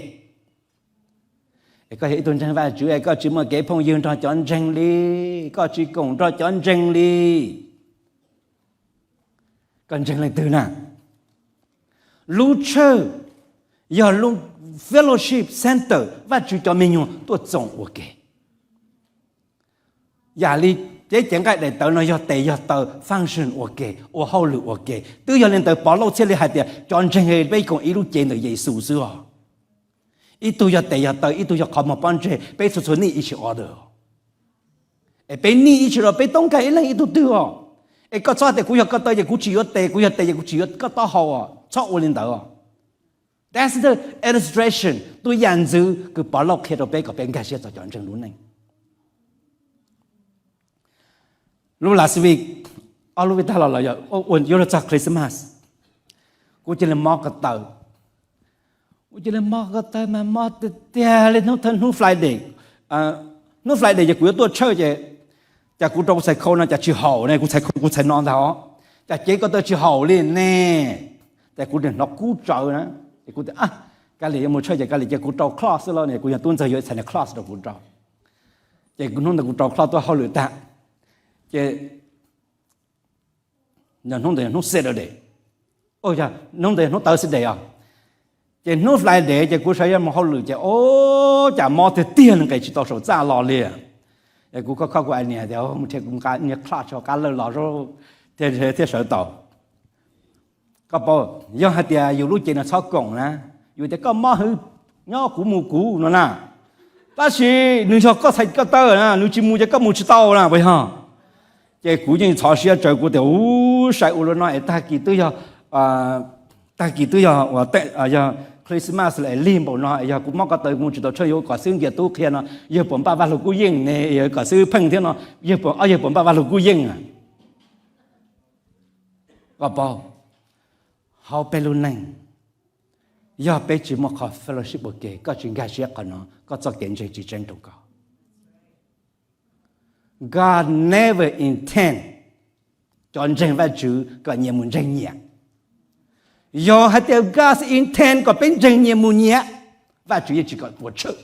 Es koj yog ib tug ntseeg Vajtswv es koj tsis muaj kev phooj ywg nrog cov ntseeg li, koj tsis koom nrog cov ntseeg li, koj ntseeg leej twg na? Lub tshawj yog lub fellowship center Vajtswv cov me nyuam tuaj txoos ua ke. Yam li peb cev nqaij daim tawv no yog tes yog taw function ua ke, ua hauj lwm ua ke. Twb yog li ntawd Pov Lauj thiaj li hais tias cov ntseeg peb koom ib lub cev ntawm Yexus xwb os. Ib tug yog tes yog taw, ib tug yog qhov muag pob ntseg, peb txhua txhua need each other. Es peb need each other, peb toob kas ib leeg ib tug twg os. Es koj txhob tias kuv yog koj taw ces kuv tsis yuav tes, kuv yog tes ces kuv tsis yuav koj taub hau os. Txhob ua li ntawd os. That's the illustration, tus yam ntxwv kws Pov Lauj qhia rau peb kom peb nkag siab txog cov ntseeg lub neej. Lub last week, ob lub vij tag los los yog ua yuav luag txog Christmas, kuv cia li mob ko taw. Kuv cia li mob ko taw mas mob tiag tiag li hnub thawj hnub Friday. Hnub Friday ces kuv yuav tuaj church ces, cas kuv rau kuv txhais khau no cas tsis haum ne, kuv txhais khau kuv txhais no ntag os, cas cev ko taw tsis haum li ne. Ces kuv nim hnov kub tsawv na, ces kuv tias, Kali yuav mus church ces Kali ces kuv rau cloth xwb los ne, kuv yog tub ntxawg yuav txhais niag cloth rau kuv rau. Ces hnub ntawd kuv rau cloth tuaj hauj lwm tag, ces hnub ntawd yog hnub Saturday, hnub ntawd yog hnub Thursday os. Ces hnub Friday ces kuv sawv yuav mus hauj lwm ces o, cas mob tiag tiag li, nqes tsis tau saum txaj los li. Es kuv khob khob kuv ais niam tias, Mus nrhiav kuv niag cloth qab lawj los thiaj sawv tau. Koj paub, yog hais tias yus lub cev no txhob koom na, yus tias koj mob hwv, nyob kuv mus kuv no na. Tab sis nws yog koj txhais ko taw na, nws tsis mus ces koj mus tsis tau na puas yog? Ces kuv yeej ntxhov siab tsawv, kuv tias, Ub, sai ua luaj no es tag kis twb yog, tag kis twb yog, yog Christmas lawm es lig npaum no es yog kuv mob ko taw mus tsis tau church, yuav kom xib hwb Nkias Tub qhia no yawg puas npaj vaj lug kub yeej ne, yog kom xib hwb Pheej thiab no yawg puas, ob yawg puas npaj vaj lug kub yeej a? Koj paub, hauv peb lub neej, yog peb tsis muaj qhov fellowship ua ke, koj tsis nkag siab qhov no, koj txoj kev ntseeg tsis tseeb rau koj. God never intend cov ntseeg Vajtswv kom nyias mus ntseeg nyias. Yog hais tias God intend kom peb ntseeg nyias mus nyias, Vajtswv yeej tsis kom ua church.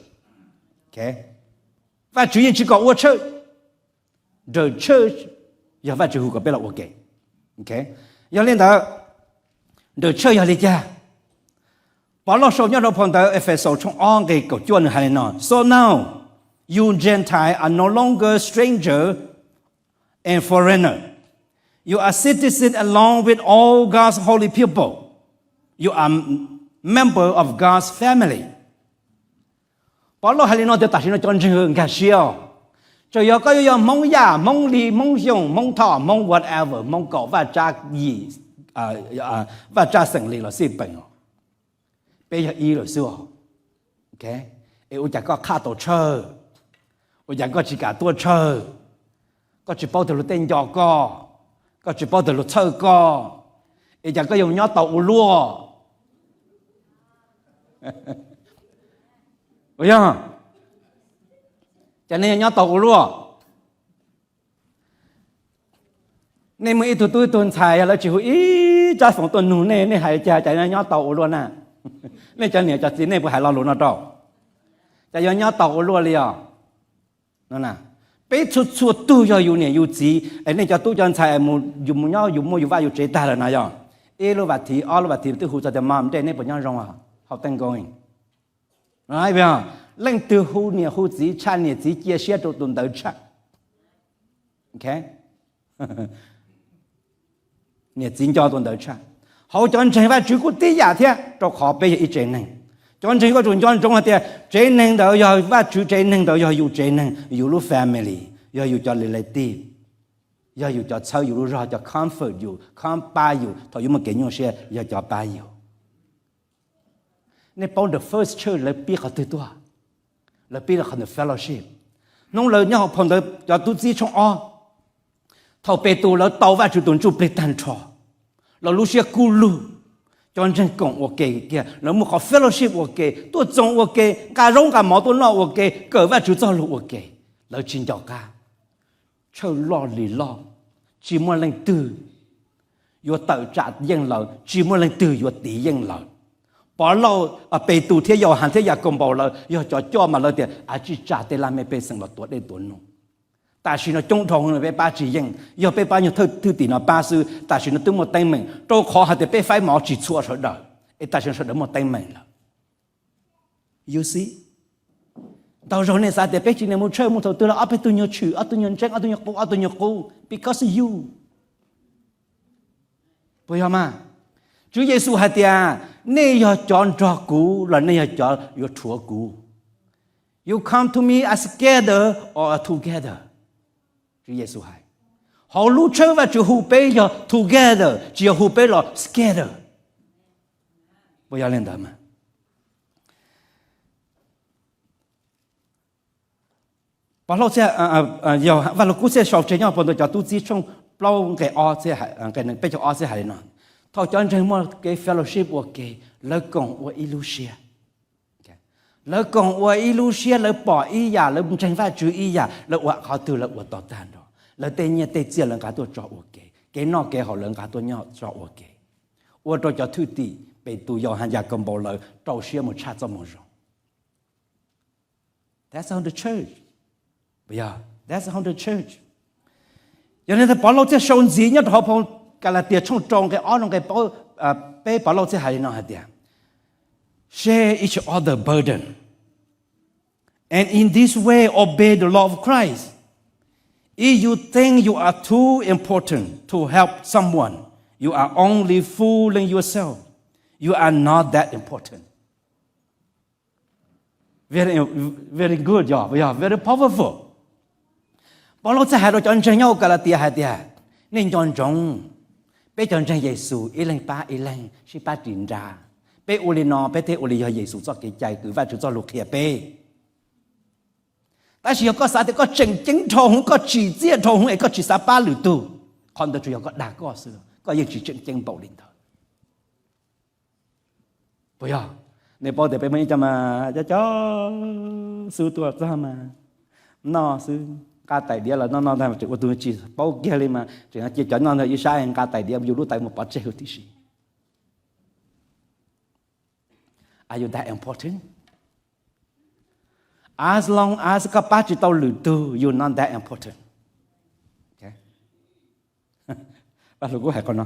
Vajtswv yeej tsis kom ua church. The church yog Vajtswv hu kom peb los ua ke. Yog li ntawd, the church yog li cas? Pov Lauj sau nyob rau phau ntawv Efexus tshooj ob nqe kaum cuaj nws hais li no: So now, you Gentile are no longer stranger and foreigner. You are citizen along with all God's holy people. You are member of God's family. Pov Lauj hais li no tias tam sim no cov ntseeg nkag siab, txawm yog koj yuav yog Hmoob Yaj, Hmoob Lis, Hmoob Xyooj, Hmoob Thoj, Hmoob whatever, Hmoob Kaum, Vaj Tsab Yim, Vaj Tsab Xeem Lis los xij peem, peb yog ib lawm xwb os. Es ua cas koj qhaj tau church, ua cas koj tsis kam tuaj church? Koj tsis paub tias luag tej nco koj, koj tsis paub tias luag txhawj koj, es cas koj yuav nyob tau ua luaj? Yog, cas nej yuav nyob tau ua luaj? Nej muaj ib tug tub ib tug ntxhais, yog lawv tsis hu ib tsab foos tuaj nug nej, nej hais cas cas nyob tau ua luaj na? Nej cov niam cov txiv nej puas hais lo lus no rau? Cas yuav nyob tau ua luaj li os? Peb txhua txhua tug yog yus niam yus txiv es nej cov tub cov ntxhais yus mus nyob yus muaj yus vaj yus tsev tag lawm no yog, ib lub vas thiv ob lub vas thiv twb hu txog tias, Mom, Dad, nej puas nyob zoo? How's things going? Leej twg hu niam hu txiv tshaj, niam txiv cia siab rau tus ntawd tshaj. Niam txiv nco tus ntawd tshaj. Hauv cov ntseeg Vajtswv kuj tib yam thiab, rau qhov peb yog ib tsev neeg. Cov ntseeg Vajtswv nco ntsoov hais tias tsev neeg ntawd yog Vajtswv tsev neeg, ntawd yog yus tsev neeg, yus lub family, yog yus cov relative, yog yus cov txhawb yus lub zog, cov comfort yus, com pab yus thaum yus muaj kev nyuaj siab, yog cov pab yus. Nej paub the first church lawv pib qhov twg tuaj? Lawv pib qhov ntawm fellowship. Hnub lawv nyob hauv phau ntawv cov tub txib tshooj ob, thaum Petus lawv tau Vajtswv tus ntsuj plig tag nrho, lawv lub siab kub lug, cov ntseeg koom ua ke kiag, lawv muaj qhov fellowship ua ke, tuaj txoos ua ke, nqa zaub nqa mov tuaj noj ua ke, kawm Vajtswv txoj lus ua ke. Lawv tsis nco qab, church loj li loj, tsis muaj leej twg yuav tawm tsam yeej lawv, tsis muaj leej twg yuav tiv yeej lawv. Pov Lauj, Petus thiab Yauhas thiab Yakaunpaus lawv yog cov coj mas lawv tias, A tsij tsa tej laj mej pej xeem los tuav dej tuav num. Tam sim no coob dhau peb pab tsis yeej, yog peb pab nyuag thwj tim no pab xwb, tam sim no twb muaj teeb meem, rau qhov hais tias peb faib mov tsis txhua sawv daws, es tam sim no sawv daws muaj teeb meem lawm. Yus xib, ntau zaug nej xav tias peb tsis niam mus church mus thaum twg los ob peb tug nyuag tshwm, ob tug nyuag ntseeb, ob tug nyuag qub, ob tug nyuag qub, because you. Puas yog mas? Tswv Yexus hais tias, nej yog cov nrog kuv los nej yog cov yuav rhuav kuv? You come to me as scattered or together? Tswv Yexus hais, hauv lub tshawb Vajtswv hu peb yog together, tsis yog hu peb los scattered. Puas yog li ntawd mas? Pov Lauj, Vaj Lug Kub txhiaj sau tseg nyob puag ntawm cov tub txib tshooj plaub nqe ob, nqe peb caug ob txhiaj hais li no: Thaum cov ntseeg muaj kev fellowship ua ke, lawv koom ua ib lub siab. Lawv koom ua ib lub siab, lawv pom ib yam, lawv ntseeg Vajtswv ib yam, lawv ua qhov twg lawv ua tau tag nrho. Lawv tej nyiaj tej txiaj lawv nqa tuaj tso ua ke, kev noj kev haus lawv nqa tuaj noj tso ua ke, ua rau cov thwj tim Petus, Yauhas, Yakaunpaus lawv rau siab mus tshaj txoj moo zoo. That's how the church. That's how the church. Yog li ntawd Pov Lauj txhiaj sau ntxiv nyob rau hauv phau Kalatias tshooj rau nqe ob rau nqe peb, Pov Lauj txhiaj hais li no hais tias: Share each other burden, and in this way obey the law of Christ. If you think you are too important to help someone, you are only fooling yourself. You are not that important. Very good, yog, very powerful. Pov Lauj txhiaj hais rau cov ntseeg nyob hauv Kalatias hais tias: Nej nco ntsoov, peb cov ntseeg Yexus ib leeg pab ib leeg, sib pab ris nra. Peb ua li no peb thiaj ua li yog Yexus txoj kev cai, kwv Vajtswv txoj lus qhia peb. Tab sis yog koj xav tias koj tseem ceeb dhau hwv, koj tsim txiaj dhau hwv es koj tsis xav pab lwm tug, qhov ntawd tsuas yog koj dag koj xwb, koj yeej tsis tseem ceeb npaum li ntawd. Puas yog? Nej paub tias peb muaj ib co mas cov cov xub tuaj txog mas noj xwb, nqa tais diav los noj noj ntag, tseem ua tus tsis paub kiag li mas tseem cia cov noj ntawd ib sab nqa tais diav yus lub tais mus pov tseg huv tib si. Are you that important? As long as koj pab tsis tau lwm tug, you not that important. Vaj Lug Kub hais qhov no.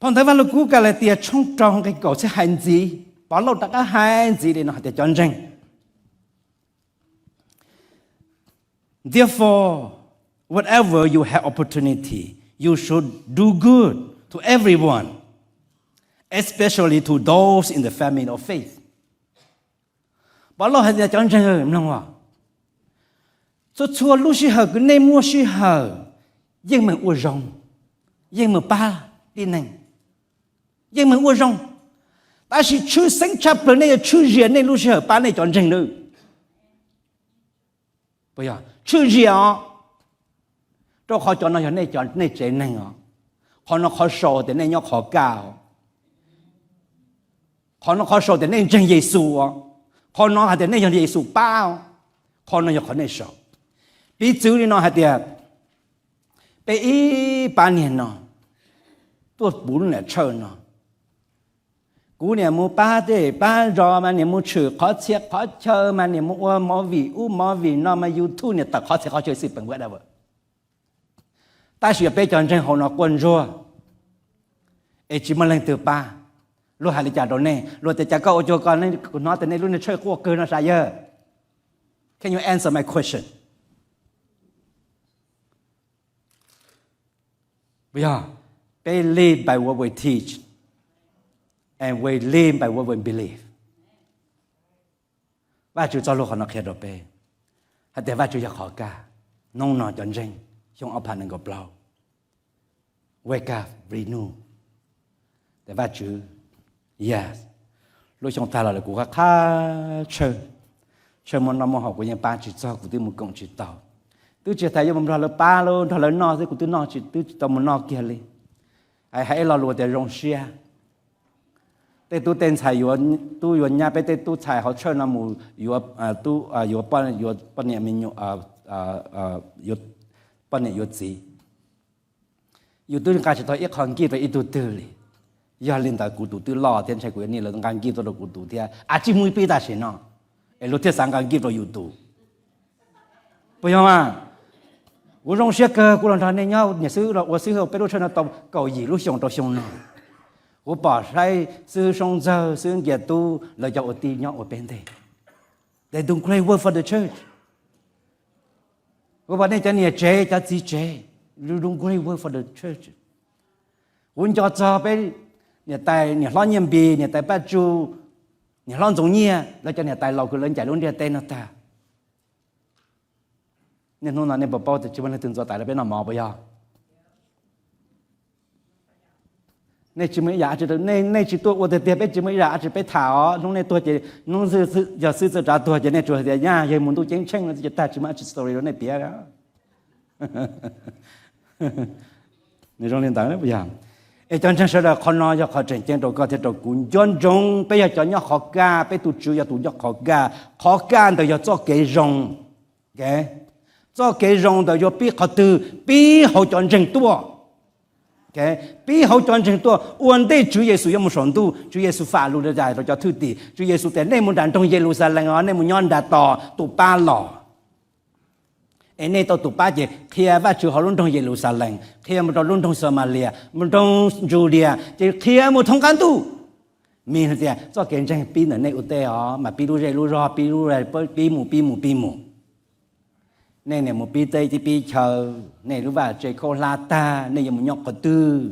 Phau ntawv Vaj Lug Kub Kalatias tshooj rau nqe kaum txhiaj hais ntxiv, Pov Lauj rov qab hais ntxiv li no hais tias cov ntseeg: Therefore, whenever you have opportunity, you should do good to everyone, especially to those in the family of faith. Pov Lauj hais tias cov ntseeg mloog os, txhua txhua lub sij hawm kws nej muaj sij hawm, yeej meem ua zoo, yeej meem pab tib neeg, yeej meem ua zoo. Tab sis tshwj xeeb tshaj plaws nej yuav tshwj zias nej lub sij hawm pab nej cov ntseeg nawb. Tshwj zias os, rau qhov cov no yog nej cov nej tsev neeg os. Qhov no qhov sau tias nej nyob qhov kaj os. Qhov no qhov sau tias nej ntseeg Yexus os. Qhov no hais tias nej yog Yexus pab os. Qhov no yog qhov nej sau. Piv txwv li no hais tias, peb ib pab niag no tuaj puv lub niam tshawj no, kuv niam mus pab tej pab zos mas niam mus tshwm qhov txhia qhov chaw mas niam mus ua movie ub movie no mas YouTube niam tawm qhov txhia qhov chaw xij peem whatever. Tab sis yog peb cov ntseeg hauv no quaj ntsuag es tsis muaj leej twg pab, luag hais li cas rau nej? Luag tias cas koj ua cuag ko, kuv hnov tias nej lub niag tshawj quaj kawg no sav yawg. Can you answer my question? Yog, peb live by what we teach and we live by what we believe. Vajtswv txoj lus qhov no qhia rau peb hais tias Vajtswv yog qhov kaj. Hnub no cov ntseeg, xyoo ob phav nees nkaum plaub, wake up, renew. Tias Vajtswv, yes, lub xyoo tag los lawm kuv qab qab tshawj, tshawj muaj noj muaj haus kuv yeej pab tsis txog, kuv twb mus koom tsis tau. Twb tsis tas yuav mus nrog lawv pab, nrog lawv noj xwb kuv twb noj tsis, twb tsis tau mus noj kiag li. Hais ib lo lus tias zoo siab. Tej tub tej ntxhais yuav, tub yuav nyab, peb tej tub ntxhais hauv tshawj no mus yuav, yuav poj niam me nyuam, yuav poj niam yuav txiv. Yus twb nqa tsis tau ib qho nkij rau ib tug twg li. Yog li ntawd kuv tus twb loj thiab, ntshai kuv yuav nij lawv nqa nkij tuaj rau kuv tus thiab, a tsij muaj ib pib tam sim no es luag thiaj xav nqa nkij rau yus tus. Puas yog mas? Kuv zoo siab kawg kuv los nrog nej nyob, niam xib hwb los ua xib hwb peb lub tshawj no tau kaum yim lub xyoo rau xyoo no. Kuv pom saib xib hwb Soob Ntxawg, xib hwb Nkias Tub lawv cov ua tij nyob ua peb ntej. They do great work for the church. Kuv pom nej cov niam tsev cov txiv tsev, you do great work for the church. Kuv nco txog peb niam tais niam hlob Nyiaj Npis, niam tais Paj Tsu, niam hlob Ntxoov Nyiaj, lawv cov niam tais laus kws lawv ncaim lub ntiaj teb no tag. Niaj hnub no nej puas paub tias tsis muaj leej twg ntxuav tais rau peb noj mov puas yog? Nej tsis muaj ib yam dab tsi, nej tsis tuaj ua tiag tiag, peb tsis muaj ib yam dab tsi peb tham os. Hnub nej tuag ces hnub yog xib hwb Txawj Tsav tuag ces nej tsuas hais tias, yog mus ntuj ceeb tsheej no ces tag, tsis muaj dab tsi story rau nej piav. Nws zoo li ntawd, yog. Es cov ntseeg sawv daws, qhov no yog qhov tseem ceeb rau koj thiab rau kuv. Nco ntsoov, peb yog cov nyob qhov kaj, peb tus Tswv yog tus nyob qhov kaj. Qhov kaj ntawd yog txoj kev zoo. Txoj kev zoo ntawd yuav pib qhov twg? Pib hauv cov ntseeg tuaj. Pib hauv cov ntseeg tuaj. Ua ntej Tswv Yexus yuav mus saum ntuj, Tswv Yexus fam lus li cas rau cov thwj tim? Tswv Yexus tias, nej mus nram nroog Yeluxalees os, nej mus nyob nram tos tus pab los. Es nej tau tus pab ces qhia Vajtswv hauv lub nroog Yeluxalees, qhia mus rau lub nroog Xamalias, mus nroog Judias, ces qhia mus thoob qab ntuj. Mis tias txoj kev ntseeg pib ntawm nej ua ntej os, mas pib lub zej lub zog, pib lub, pib mus, pib mus, pib mus. Nej niam mus pib teb pib chaw, nej lub vaj tse khaub hlab tag, nej yuav mus nyob qhov twg?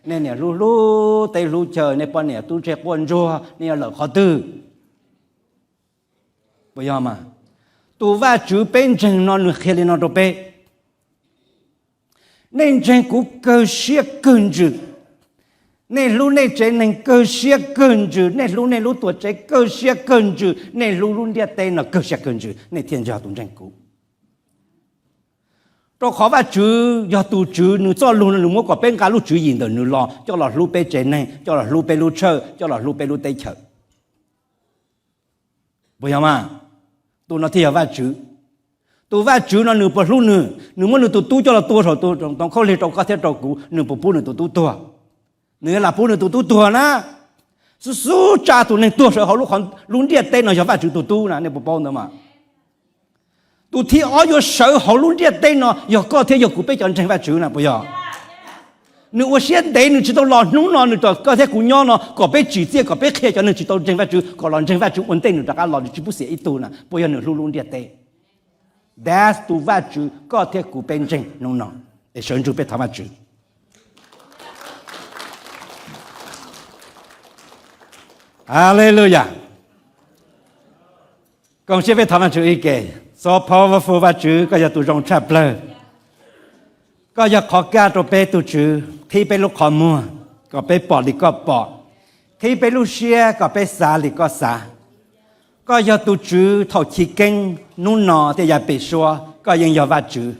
Nej niam hlub hlub teb hlub chaw, nej poj niam tub ntse quaj ntsuag, nej yuav lawm qhov twg? Puas yog mas? Tus Vajtswv peb ntseeg no nws qhia li no rau peb: nej ntseeg kuv kawg siab kawg ntsws, nej hlub nej tsev neeg kawg siab kawg ntsws, nej hlub nej lub tuam tsev kawg siab kawg ntsws, nej hlub lub ntiaj teb no kawg siab kawg ntsws, nej thiaj yog tus ntseeg kuv. Rau qhov Vajtswv yog tus Tswv, nws txoj lus no nws muab kom peb nqa lub tswv yim ntawm nws los coj los hlub peb tsev neeg, coj los hlub peb lub tshawj, coj los hlub peb lub teb chaws. Puas yog mas? Tus no thiaj yog Vajtswv. Tus Vajtswv no nws puas hlub nws? Nws muab nws tus tub coj los tua saum tus, tus khaub lig rau koj thiab rau kuv, nws puas pub nws tus tub tuag? Nws yuav lam pub nws tus tub tuag na. Xub xub tsa tus neeg tuag sawv hauv lub, lub ntiaj teb no yog Vajtswv tus tub na, nej puas paub ntawd mas? Tus thib ob yuav sawv hauv lub ntiaj teb no yog koj thiab yog kuv peb cov ntseeg Vajtswv na, puas yog? Nws ua siab ntev, nws tsis tau los hnub no, nws kom koj thiab kuv nyob no kom peb tsim txiaj, kom peb qhia cov neeg tsis tau ntseeg Vajtswv kom los ntseeg Vajtswv ua ntej nws rov qab los, nws tsis pub xiam ib tug na, puas yog? Nws hlub lub ntiaj teb. That's tus Vajtswv koj thiab kuv peb ntseeg hnub no. Es sawv ntsug peb thov Vajtswv. Hallelujah. Koom siab peb thov Vajtswv ib ke. So powerful, Vajtswv koj yog tus zoo tshaj plawg. Koj yog qhov kaj rau peb tus Tswv, qhib peb lub qhov muag kom peb pom li koj pom, qhib peb lub siab kom peb xav li koj xav. Koj yog tus Tswv thaum chiv keeb, hnub no thiab yav pem suab koj yeej yog Vajtswv.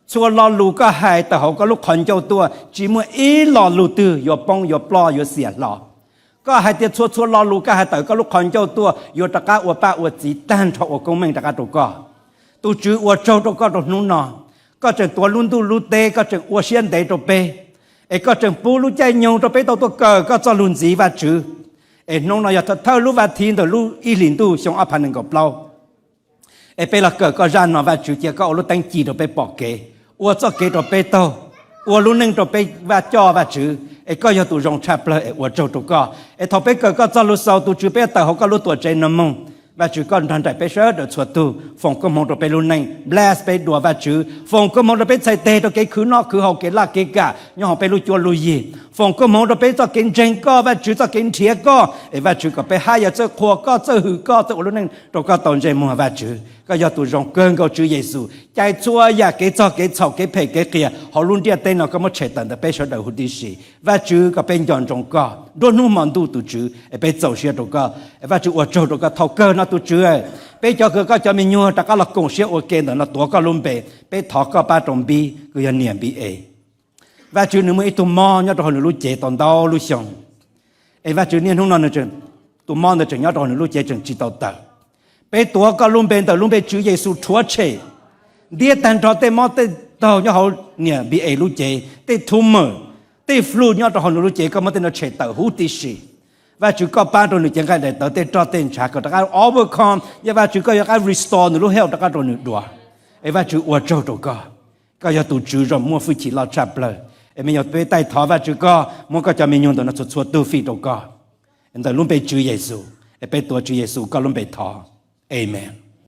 Txhua lo lus koj hais tawm hauv koj lub qhov ncauj tuaj, tsis muaj ib lo lus twg yuav poob, yuav ploj, yuav xiam hlo. Koj hais tias txhua txhua lo lus koj hais tawm koj lub qhov ncauj tuaj yuav rov qab ua paj ua txiv tag nrho, ua koob meej rov qab rau koj. Tus Tswv, ua tsaug rau koj rau hnub no, koj tseem tuav lub ntuj lub teb, koj tseem ua siab ntev rau peb, es koj tseem pub lub caij nyoog rau peb tau tuaj kawm koj txoj lus ntxiv, Vajtswv. Es hnub no yog thawj thawj lub vas thiv ntawm lub ib hlis ntuj xyoo ob phav nees nkaum plaub, es peb los kawm koj zaj no, Vajtswv, cia koj ua lub teeb ci rau peb pom kev, ua txoj kev rau peb taug, ua lub neej rau peb vaj coj, Vajtswv. Es koj yog tus zoo tshaj plawg, es ua tsaug rau koj. Es thaum peb kawm koj txoj lus xaus, tus Tswv, peb yuav tawm hauv koj lub tuam tsev no mus. Vajtswv, koj nrog nraim peb sawv daws txhua tug, foom koob hmoov rau peb lub neej, bless peb dua, Vajtswv. Foom koob hmoov rau peb txhais tes rau kev khwv noj khwv haus, kev laj kev kam nyob hauv peb lub cuab lub yig. Foom koob hmoov rau peb txoj kev ntseeg koj, Vajtswv, txoj kev nrhiav koj, es Vajtswv, kom peb haj yam txawj qhuas koj, txawj hwm koj, txawj ua lub neej rau koj tau ntsej muag, Vajtswv. Koj yog tus zoo kawg nkaus, Tswv Yexus. Cais txhua yam kev txog kev txhaum, kev phem kev qias hauv lub ntiaj teb no koj muab tshem tawm ntawm peb sawv daws huv tib si. Vajtswv, kom peb nco ntsoov koj nruab hnub hmo ntuj, tus Tswv, es peb txaus siab rau koj. Es Vajtswv, ua tsaug rau koj thaum kawg no, tus Tswv, peb cov kws koj cov me nyuag rov qab los koom siab ua ke ntawm no tuav koj lub npe, peb thov koj pab rau Npib kws yog niam Npib Es. Vajtswv, nws muaj ib tug mob nyob rau hauv nws lub cev tau ntau lub xyoo, es Vajtswv, niaj hnub no tus mob ntawd tseem nyob rau hauv nws lub cev, tseem tsis tau tawm. Peb tuav koj lub npe ntawm lub npe Tswv Yexus rhuav tshem ntiab tag nrho tej mob tej taug nyob hauv niam Npib Es lub cev, tej tumor, tej flu nyob rau hauv nws lub cev, koj muab tej no tshem tawm huv tib si. Vajtswv, koj pab rau nws cev nqaij daim tawv, tej roj tej ntshav kom rov qab overcome, yog Vajtswv koj yuav rov qab restore nws lub health rov qab rau nws dua. Es Vajtswv, ua tsaug rau koj, koj yog tus Tswv zoo muaj hwj chim loj tshaj plawg. Es me nyuam peb taij thov Vajtswv koj muab koj cov me nyuag ntawm no txhua txhua tug fij rau koj, ntawm lub npe Tswv Yexus. Es peb tuav Tswv Yexus koj lub npe thov, amen.